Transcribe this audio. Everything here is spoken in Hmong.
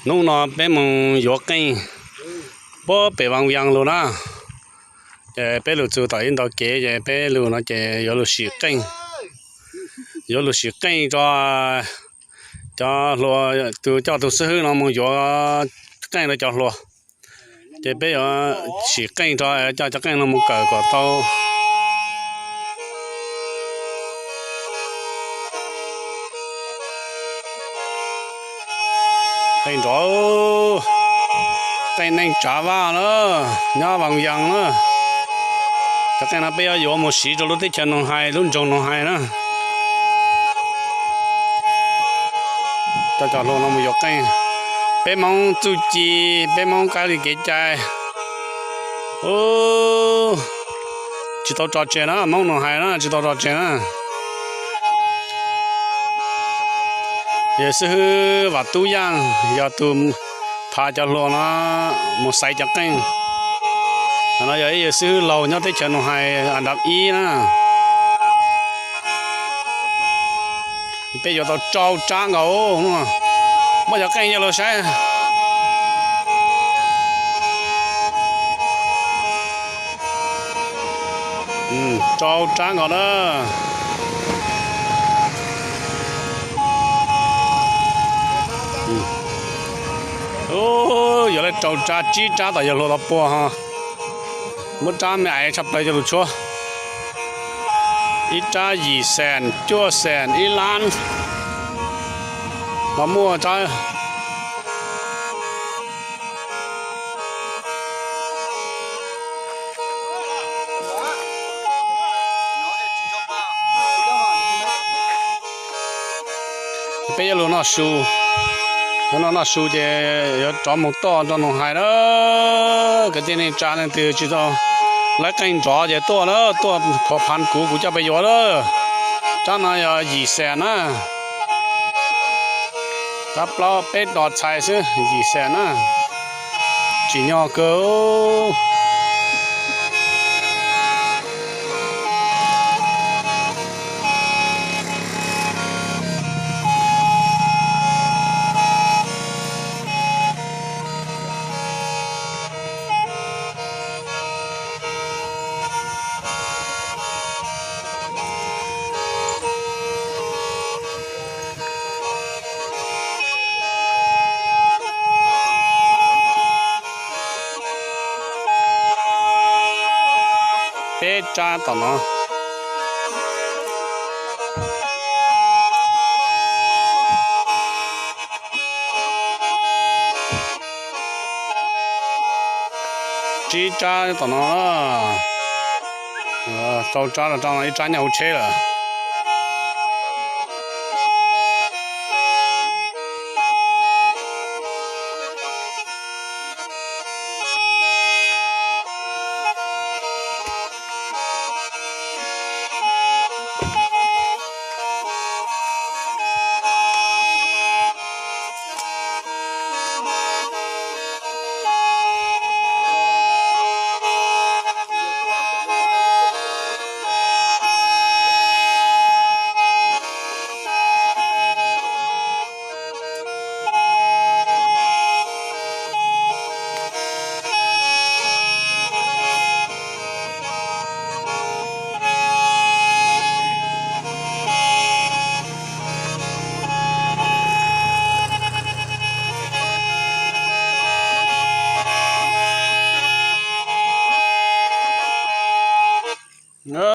Hnub no peb mus yuav qeej puag pem Vaj Vias lug na. Ces peb lug txug tom ib ntau kev ces peb lug no ces yuav lug sim qeej. Yuav lug sim qeej rua cov hluas, tus coj tus xib hwb no mus yuav qeej rua cov hluas. Ces peb yuav sim qeej rua coj cov qeej no mus kawm kom tau qeej nrov, qeej neej tsav vaj na, nyob Vaj Vias na. Cov qeej no peb yuav yuav mus siv rua lub teb chaws Noog Hais, lub nroog Noog Hais na. Coj cov hluas no mus yuav qeej. Peb Moob txuj ci, peb Moob kab li kev cai. Tsis tau tso tseg na, Moob Noog Hais na tsis tau tso tseg na. Yawg xib hwb Vam Tub Yaaj yog tus pha cov hluas no mus xaiv cov qeej. No yog ib yawg xib hwb laug nyob teb chaws Noog Hais a nrab ib na. Peb yuav tau rau tsab nkaus, muab cov qeej coj lug saib. Rau tsab nkaus na. Yuav lawv rau tsab, tsib tsab tom yawg hluas los puag ho. Muab tsab me aiv tshaj plaws coj lug tshuab. Ib tsab yim xees, cuaj xees, ib lab los muaj tsab. Peb yuav lug noj su, yuav noj noj su ces yuav rov moog tuaj rua Noog Hais na. Kwv tij neej tsa leej twg tsis tau laib qeej nrov ces tuaj na, tuaj khuv phav kuv, kuv coj peb yuav na. Tsab no yog yim xees na. Tsab plaub peb dos txhais xwb, yim xees na. Tsim nyog kawg. Peb tsab tom no. Tsib tsab tom no. Rau tsab los rau no, ib tsab nyob hauv tsheb lawm.